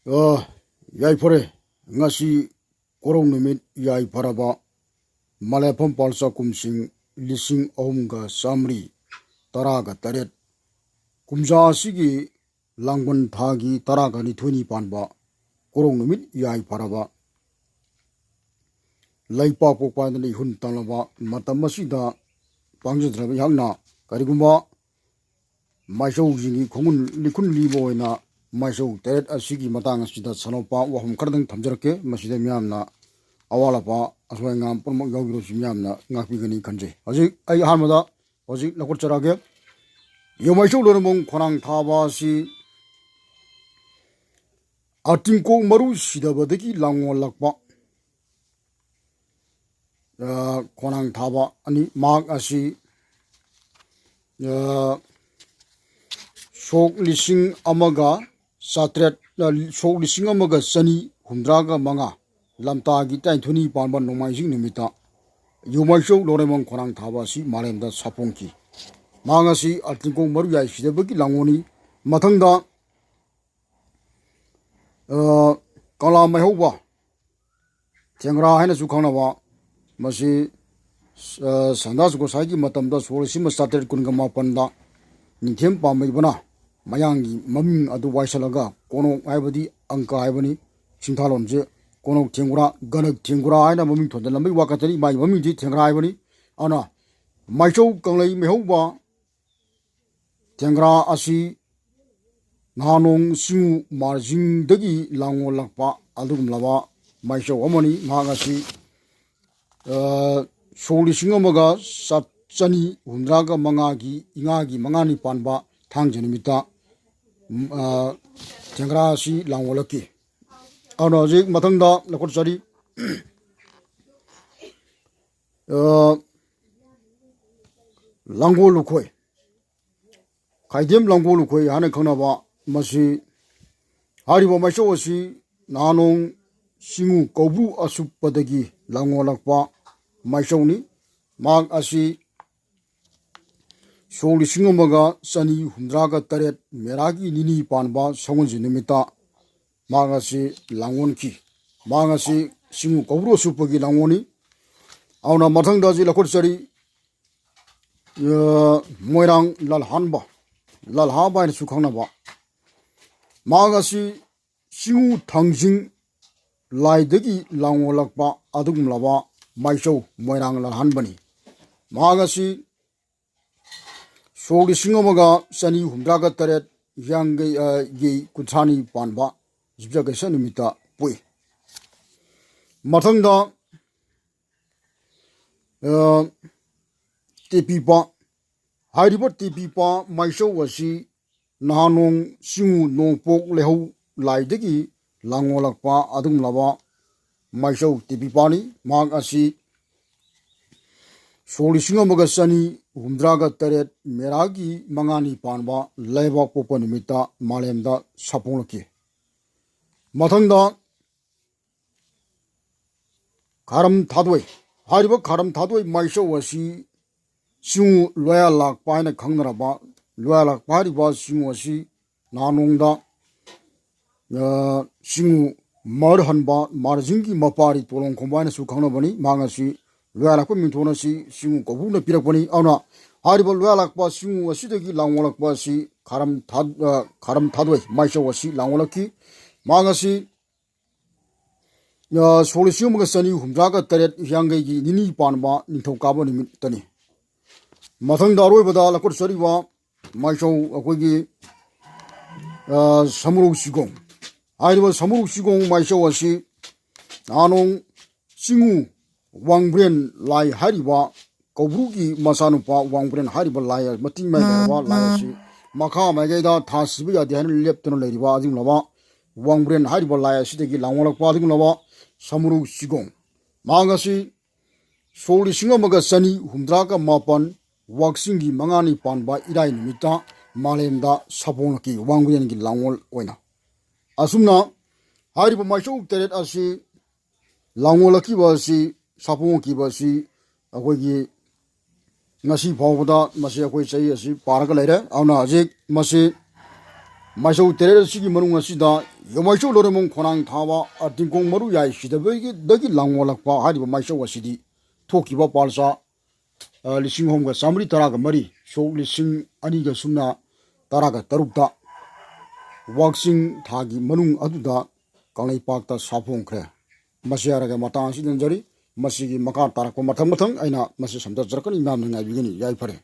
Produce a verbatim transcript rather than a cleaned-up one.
ꯑ, ꯌꯥꯏꯐꯔꯦ꯫ ꯉꯁꯤ ꯀꯣꯔꯧ ꯅꯨꯃꯤꯠ ꯌꯥꯏꯐꯔꯕ ꯃꯂꯦꯐꯝ ꯄꯥꯜ ꯆꯥꯛꯀꯨꯝꯁꯤꯡ ꯂꯤꯁꯤꯡ ꯑꯍꯨꯝꯒ ꯆꯥꯃꯔꯤ ꯇꯔꯥꯒ ꯇꯔꯦꯠ, ꯀꯨꯝꯖꯥ ꯑꯁꯤꯒꯤ ꯂꯥꯡꯕꯟ ꯊꯥꯒꯤ ꯇꯔꯥꯒ ꯅꯤꯊꯣꯏꯅꯤ ꯄꯥꯟꯕ ꯀꯣꯔꯧ ꯅꯨꯃꯤꯠ ꯌꯥꯏꯐꯔꯕ ꯂꯩꯄꯥꯛꯄꯣꯛꯄ ꯍꯥꯏꯗꯅ ꯏꯍꯨꯟ ꯇꯝꯂꯕ ꯃꯇꯝ ꯑꯁꯤꯗ ꯄꯥꯡꯖꯗ꯭ꯔꯕ ꯑꯩꯍꯥꯛꯅ ꯀꯔꯤꯒꯨꯝꯕ ꯃꯥꯏꯆꯧꯁꯤꯡꯒꯤ ꯈꯣꯡꯒꯨꯟ ꯂꯤꯈꯨꯟ ꯂꯤꯕ ꯑꯣꯏꯅ ꯃꯥꯏꯆꯧ ꯇꯔꯦꯠ ꯑꯁꯤꯒꯤ ꯃꯇꯥꯡ ꯑꯁꯤꯗ ꯁꯥꯟꯅꯣꯄꯥ ꯋꯥꯐꯝ ꯈꯔꯗꯪ ꯊꯝꯖꯔꯛꯀꯦ꯫ ꯃꯁꯤꯗ ꯃꯤꯌꯥꯝꯅ ꯑꯋꯥꯠ ꯑꯄꯥ ꯑꯁꯣꯏ ꯑꯉꯥꯝ ꯄꯨꯝꯅꯃꯛ ꯌꯥꯎꯕꯤꯔꯁꯨ ꯃꯤꯌꯥꯝꯅ ꯉꯥꯛꯄꯤꯒꯅꯤ ꯈꯟꯖꯩ꯫ ꯍꯧꯖꯤꯛ ꯑꯩ ꯑꯍꯥꯟꯕꯗ ꯍꯧꯖꯤꯛ ꯂꯧꯈꯠꯆꯔꯛꯑꯒꯦ꯫ ꯌꯣꯃꯥꯏꯆꯧ ꯂꯣꯏꯔꯝꯕꯝ ꯈꯣꯡꯅꯥꯡ ꯊꯥꯕ ꯑꯁꯤ ꯑꯇꯤꯡꯀꯣꯛ ꯃꯔꯨ ꯁꯤꯗꯕꯗꯒꯤ ꯂꯥꯡꯑꯣꯜꯂꯛꯄ, ꯑ, ꯈꯣꯡꯅꯥꯡ ꯊꯥꯕ ꯑꯅꯤ꯫ ꯃꯍꯥꯛ ꯑꯁꯤ, ꯑ, ꯁꯣꯛ ꯂꯤꯁꯤꯡ ꯑꯃꯒ ꯆꯥꯇ꯭ꯔꯦꯠ, ꯑ, ꯁꯣꯛ ꯂꯤꯁꯤꯡ ꯑꯃꯒ ꯆꯅꯤ ꯍꯨꯝꯗ꯭ꯔꯥꯒ ꯃꯉꯥ, ꯂꯝꯇꯥꯒꯤ ꯇꯔꯥꯅꯤꯊꯣꯏꯅꯤ ꯄꯥꯟꯕ ꯅꯣꯡꯃꯥꯏꯖꯤꯡ ꯅꯨꯃꯤꯠꯇ ꯌꯣꯃꯥꯏꯆꯧ ꯂꯣꯏꯔꯦꯝꯕꯝ ꯈꯣꯡꯅꯥꯡ ꯊꯥꯕ ꯑꯁꯤ ꯃꯥꯂꯦꯝꯗ ꯁꯥꯐꯣꯡꯈꯤ꯫ ꯃꯍꯥꯛ ꯑꯁꯤ ꯑꯇꯤꯡꯀꯣꯛ ꯃꯔꯨ ꯌꯥꯏ ꯁꯤꯗꯕꯒꯤ ꯂꯥꯡꯒꯣꯜꯅꯤ꯫ ꯃꯊꯪꯗ, ꯑ, ꯀꯪꯂꯥ ꯃꯥꯏꯍꯧꯕ ꯊꯦꯡꯒ꯭ꯔꯥ ꯍꯥꯏꯅꯁꯨ ꯈꯪꯅꯕ, ꯃꯁꯤ, ꯑ, ꯁꯟꯗꯥꯁ ꯒꯣꯁꯥꯏꯒꯤ ꯃꯇꯝꯗ ꯁꯣꯛ ꯂꯤꯁꯤꯡ ꯑꯃ ꯆꯥꯇ꯭ꯔꯦꯠ ꯀꯨꯟꯒ ꯃꯥꯄꯟꯗ ꯅꯤꯡꯊꯦꯝ ꯄꯥꯝꯕꯩꯕꯅ ꯃꯌꯥꯡꯒꯤ ꯃꯃꯤꯡ ꯑꯗꯨ ꯋꯥꯏꯁꯜꯂꯒ ꯀꯣꯅꯣꯛ ꯍꯥꯏꯕꯗꯤ ꯑꯪꯀ ꯍꯥꯏꯕꯅꯤ꯫ ꯁꯤꯡꯊꯥꯂꯣꯟꯁꯦ ꯀꯣꯅꯣꯛ ꯊꯦꯡꯒ꯭ꯔꯥ, ꯒꯅꯛ ꯊꯦꯡꯒ꯭ꯔꯥ ꯍꯥꯏꯅ ꯃꯃꯤꯡ ꯊꯣꯟꯖꯜꯂꯝꯕꯒꯤ ꯋꯥ ꯈꯛꯇꯅꯤ꯫ ꯃꯥꯒꯤ ꯃꯃꯤꯡꯗꯤ ꯊꯦꯡꯒ꯭ꯔꯥ ꯍꯥꯏꯕꯅꯤ꯫ ꯑꯗꯨꯅ ꯃꯥꯏꯆꯧ ꯀꯪꯂꯩ ꯃꯩꯍꯧꯕ ꯊꯦꯡꯒ꯭ꯔꯥ ꯑꯁꯤ ꯅꯍꯥꯅꯣꯡ ꯆꯤꯡꯉꯨ ꯃꯥꯔꯖꯤꯡꯗꯒꯤ ꯂꯥꯡꯑꯣꯜꯂꯛꯄ ꯑꯗꯨꯒꯨꯝꯂꯕ ꯃꯥꯏꯆꯧ ꯑꯃꯅꯤ꯫ ꯃꯍꯥꯛ ꯑꯁꯤ, ꯑ, ꯁꯣꯛ ꯂꯤꯁꯤꯡ ꯑꯃꯒ ꯆꯥ-, ꯆꯅꯤ ꯍꯨꯝꯗ꯭ꯔꯥꯒ ꯃꯉꯥꯒꯤ ꯏꯉꯥꯒꯤ ꯃꯉꯥꯅꯤ ꯄꯥꯟꯕ ꯊꯥꯡꯖ ꯅꯨꯃꯤꯠꯇ, ꯎꯝ, ꯑ, ꯊꯦꯡꯒ꯭ꯔꯥ ꯑꯁꯤ ꯂꯥꯡꯑꯣꯜꯂꯛꯈꯤ꯫ ꯑꯗꯨꯅ ꯍꯧꯖꯤꯛ ꯃꯊꯪꯗ ꯂꯧꯈꯠꯆꯔꯤ, ꯑ, ꯂꯥꯡꯒꯣꯜ ꯂꯨꯈꯣꯏ꯫ ꯈꯥꯏꯗꯦꯝ ꯂꯥꯡꯒꯣꯜ ꯂꯨꯈꯣꯏ ꯍꯥꯏꯅ ꯈꯪꯅꯕ ꯃꯁꯤ, ꯍꯥꯏꯔꯤꯕ ꯃꯥꯏꯆꯧ ꯑꯁꯤ ꯅꯍꯥꯅꯣꯡ ꯆꯤꯡꯉꯨ ꯀꯧꯕ꯭ꯔꯨ ꯑꯁꯨꯞꯄꯗꯒꯤ ꯂꯥꯡꯑꯣꯜꯂꯛꯄ ꯃꯥꯏꯆꯧꯅꯤ꯫ ꯃꯍꯥꯛ ꯑꯁꯤ ꯁꯣꯛ ꯂꯤꯁꯤꯡ ꯑꯃꯒ ꯆꯅꯤ ꯍꯨꯝꯗ꯭ꯔꯥꯒ ꯇꯔꯦꯠ ꯃꯦꯔꯥꯒꯤ ꯅꯤꯅꯤ ꯄꯥꯟꯕ ꯁꯒꯣꯜꯁꯦꯟ ꯅꯨꯃꯤꯠꯇ ꯃꯍꯥꯛ ꯑꯁꯤ ꯂꯥꯡꯒꯣꯜꯈꯤ꯫ ꯃꯍꯥꯛ ꯑꯁꯤ ꯁꯤꯡꯎ ꯀꯧꯕ꯭ꯔꯨ ꯑꯁꯨꯞꯄꯒꯤ ꯂꯥꯡꯒꯣꯜꯅꯤ꯫ ꯑꯗꯨꯅ ꯃꯊꯪꯗ ꯍꯧꯖꯤꯛ ꯂꯧꯈꯠꯆꯔꯤ, ꯑ, ꯃꯣꯏꯔꯥꯡ ꯂꯜꯍꯥꯟꯕ, ꯂꯜꯍꯥꯟꯕ ꯍꯥꯏꯅꯁꯨ ꯈꯪꯅꯕ꯫ ꯃꯍꯥꯛ ꯑꯁꯤ ꯁꯤꯡꯎ ꯊꯥꯡꯖꯤꯡ ꯂꯥꯏꯗꯒꯤ ꯂꯥꯡꯒꯣꯜꯂꯛꯄ ꯑꯗꯨꯒꯨꯝꯂꯕ ꯃꯥꯏꯆꯧ ꯃꯣꯏꯔꯥꯡ ꯂꯜꯍꯥꯟꯕꯅꯤ꯫ ꯃꯍꯥꯛ ꯑꯁꯤ ꯁꯣꯛ ꯂꯤꯁꯤꯡ ꯑꯃꯒ ꯆꯅꯤ ꯍꯨꯝꯗ꯭ꯔꯥꯒ ꯇꯔꯦꯠ ꯍꯤꯌꯥꯡꯒꯩ, ꯑ, ꯒꯤ ꯀꯨꯟꯊ꯭ꯔꯥꯅꯤ ꯄꯥꯟꯕ ꯌꯨꯝꯖꯀꯩꯁ ꯅꯨꯃꯤꯠꯇ ꯄꯣꯛꯏ꯫ ꯃꯊꯪꯗ, ꯑ, ꯇꯦꯄꯤꯄꯥ꯫ ꯍꯥꯏꯔꯤꯕ ꯇꯦꯄꯤꯄꯥ ꯃꯥꯏꯆꯧ ꯑꯁꯤ ꯅꯍꯥꯅꯣꯡ ꯆꯤꯡꯉꯨ ꯅꯣꯡꯄꯣꯛ ꯂꯩꯍꯧ ꯂꯥꯏꯗꯒꯤ ꯂꯥꯡꯒꯣꯜꯂꯛꯄ ꯑꯗꯨꯒꯨꯝꯂꯕ ꯃꯥꯏꯆꯧ ꯇꯦꯄꯤꯄꯥꯅꯤ꯫ ꯃꯍꯥꯛ ꯑꯁꯤ ꯁꯣꯛ ꯂꯤꯁꯤꯡ ꯑꯃꯒ ꯆꯅꯤ ꯍꯨꯝꯗ꯭ꯔꯥꯒ ꯇꯔꯦꯠ ꯃꯦꯔꯥꯒꯤ ꯃꯉꯥꯅꯤ ꯄꯥꯟꯕ ꯂꯩꯕꯥꯛ ꯄꯣꯛꯄ ꯅꯨꯃꯤꯠꯇ ꯃꯥꯂꯦꯝꯗ ꯁꯥꯐꯣꯡꯂꯛꯈꯤ꯫ ꯃꯊꯪꯗ ꯈꯥꯔꯝ ꯊꯥꯗꯣꯏ꯫ ꯍꯥꯏꯔꯤꯕ ꯈꯥꯔꯝ ꯊꯥꯗꯣꯏ ꯃꯥꯏꯆꯧ ꯑꯁꯤ ꯆꯤꯡꯉꯨ ꯂꯣꯌꯥ ꯂꯥꯛꯄ ꯍꯥꯏꯅ ꯈꯪꯅꯔꯕ, ꯂꯣꯌꯥ ꯂꯥꯛꯄ ꯍꯥꯏꯔꯤꯕ ꯆꯤꯡꯉꯨ ꯑꯁꯤ ꯅꯍꯥꯅꯣꯡꯗ, ꯑ, ꯆꯤꯡꯉꯨ ꯃꯔ ꯍꯟꯕ, ꯃꯥꯔꯖꯤꯡꯒꯤ ꯃꯄꯥꯔꯤ ꯇꯣꯂꯣꯡ ꯈꯣꯝꯕ ꯍꯥꯏꯅꯁꯨ ꯈꯪꯅꯕꯅꯤ꯫ ꯃꯍꯥꯛ ꯑꯁꯤ ꯂꯣꯌꯥ ꯂꯥꯛꯄ ꯃꯤꯡꯊꯣꯟ ꯑꯁꯤ ꯆꯤꯡꯉꯨ ꯀꯧꯕ꯭ꯔꯨꯅ ꯄꯤꯔꯛꯄꯅꯤ꯫ ꯑꯗꯨꯅ ꯍꯥꯏꯔꯤꯕ ꯂꯣꯌꯥ ꯂꯥꯛꯄ ꯆꯤꯡꯉꯨ ꯑꯁꯤꯗꯒꯤ ꯂꯥꯡꯒꯣꯜꯂꯛꯄ ꯑꯁꯤ ꯈꯥꯔꯝ ꯊꯥ-, ꯑ, ꯈꯥꯔꯝ ꯊꯥꯗꯣꯏ ꯃꯥꯏꯆꯧ ꯑꯁꯤ ꯂꯥꯡꯒꯣꯜꯂꯛꯈꯤ꯫ ꯃꯍꯥꯛ ꯑꯁꯤ, ꯑ, ꯁꯣꯛ ꯂꯤꯁꯤꯡ ꯑꯃꯒ ꯆꯅꯤ ꯍꯨꯝꯗ꯭ꯔꯥꯒ ꯇꯔꯦꯠ ꯍꯤꯌꯥꯡꯒꯩꯒꯤ ꯅꯤꯅꯤ ꯄꯥꯟꯕ ꯅꯤꯡꯊꯧꯀꯥꯕ ꯅꯨꯃꯤꯠꯇꯅꯤ꯫ ꯃꯊꯪꯗ ꯑꯔꯣꯏꯕꯗ ꯂꯧꯈꯠꯆꯔꯤꯕ ꯃꯥꯏꯆꯧ ꯑꯩꯈꯣꯏꯒꯤ, ꯑ, ꯁꯃꯨꯔꯧ ꯆꯤꯒꯣꯡ꯫ ꯍꯥꯏꯔꯤꯕ ꯁꯃꯨꯔꯧ ꯆꯤꯒꯣꯡ ꯃꯥꯏꯆꯧ ꯑꯁꯤ ꯅꯍꯥꯅꯣꯡ ꯆꯤꯡꯉꯨ ꯋꯥꯡꯕ꯭ꯔꯦꯟ ꯂꯥꯏ ꯍꯥꯏꯔꯤꯕ ꯀꯧꯕ꯭ꯔꯨꯒꯤ ꯃꯆꯥꯅꯨꯄꯥ ꯋꯥꯡꯕ꯭ꯔꯦꯟ ꯍꯥꯏꯔꯤꯕ ꯂꯥꯏ, ꯃꯇꯤꯡ ꯃꯥꯏ ꯂꯩꯔꯕ ꯂꯥꯏ ꯑꯁꯤ ꯃꯈꯥ ꯃꯥꯏꯀꯩꯗ ꯊꯥ ꯁꯤꯕ ꯌꯥꯗꯦ ꯍꯥꯏꯅ ꯂꯦꯞꯇꯅ ꯂꯩꯔꯤꯕ ꯑꯗꯨꯒꯨꯝꯂꯕ ꯋꯥꯡꯕ꯭ꯔꯦꯟ ꯍꯥꯏꯔꯤꯕ ꯂꯥꯏ ꯑꯁꯤꯗꯒꯤ ꯂꯥꯡꯒꯣꯜꯂꯛꯄ ꯑꯗꯨꯒꯨꯝꯂꯕ ꯁꯃꯨꯔꯧ ꯆꯤꯒꯣꯡ꯫ ꯃꯍꯥꯛ ꯑꯁꯤ ꯁꯣꯛ ꯂꯤꯁꯤꯡ ꯑꯃꯒ ꯆꯅꯤ ꯍꯨꯝꯗ꯭ꯔꯥꯒ ꯃꯥꯄꯟ ꯋꯥꯛꯆꯤꯡꯒꯤ ꯃꯉꯥꯅꯤ ꯄꯥꯟꯕ ꯏꯔꯥꯏ ꯅꯨꯃꯤꯠꯇ ꯃꯥꯂꯦꯝꯗ ꯁꯥꯐꯣꯡꯂꯛꯈꯤ, ꯋꯥꯡꯕ꯭ꯔꯦꯟꯒꯤ ꯂꯥꯡꯒꯣꯜ ꯑꯣꯏꯅ꯫ ꯑꯁꯨꯝꯅ ꯍꯥꯏꯔꯤꯕ ꯃꯥꯏꯆꯧ ꯇꯔꯦꯠ ꯑꯁꯤ ꯂꯥꯡꯒꯣꯜꯂꯛꯈꯤꯕ ꯑꯁꯤ, ꯁꯥꯐꯣꯡꯂꯛꯈꯤꯕ ꯑꯁꯤ ꯑꯩꯈꯣꯏꯒꯤ ꯉꯁꯤ ꯐꯥꯎꯕꯗ ꯃꯁꯤ ꯑꯩꯈꯣꯏ ꯆꯍꯤ ꯑꯁꯤ ꯄꯥꯔꯒ ꯂꯩꯔꯦ꯫ ꯑꯗꯨꯅ ꯍꯧꯖꯤꯛ ꯃꯁꯤ ꯃꯥꯏꯆꯧ ꯇꯔꯦꯠ ꯑꯁꯤꯒꯤ ꯃꯅꯨꯡ ꯑꯁꯤꯗ ꯌꯣꯃꯩꯆꯧ ꯂꯣꯏꯔꯦꯝꯕꯝ ꯈꯣꯡꯅꯥꯡ ꯊꯥꯕ, ꯑ, ꯇꯤꯡꯀꯣꯡ ꯃꯔꯨ ꯌꯥꯏ ꯁꯤꯗꯕꯒꯤꯗꯒꯤ ꯂꯥꯡꯑꯣꯜꯂꯛꯄ ꯍꯥꯏꯔꯤꯕ ꯃꯩꯆꯧ ꯑꯁꯤꯗꯤ ꯊꯣꯛꯈꯤꯕ ꯄꯥꯜꯆꯥ, ꯑ, ꯂꯤꯁꯤꯡ ꯑꯍꯨꯝꯒ ꯆꯥꯃꯔꯤ ꯇꯔꯥꯒ ꯃꯔꯤ, ꯁꯣꯛ ꯂꯤꯁꯤꯡ ꯑꯅꯤꯒ ꯁꯨꯞꯅ ꯇꯔꯥꯒ ꯇꯔꯨꯛꯇ ꯋꯥꯛꯆꯤꯡ ꯊꯥꯒꯤ ꯃꯅꯨꯡ ꯑꯗꯨꯗ ꯀꯪꯂꯩꯄꯥꯛꯇ ꯁꯥꯐꯣꯡꯈ꯭ꯔꯦ꯫ ꯃꯁꯤ ꯍꯥꯏꯔꯒ ꯃꯇꯥꯡ ꯑꯁꯤꯗ ꯅꯟꯖꯔꯤ꯫ ꯃꯁꯤꯒꯤ ꯃꯈꯥ ꯇꯥꯔꯛꯄ ꯃꯊꯪ ꯃꯊꯪ ꯑꯩꯅ ꯃꯁꯤ ꯁꯝꯗꯠꯆꯔꯛꯀꯅꯤ, ꯃꯌꯥꯝꯅ ꯉꯥꯏꯕꯤꯒꯅꯤ꯫ ꯌꯥꯏꯐꯔꯦ꯫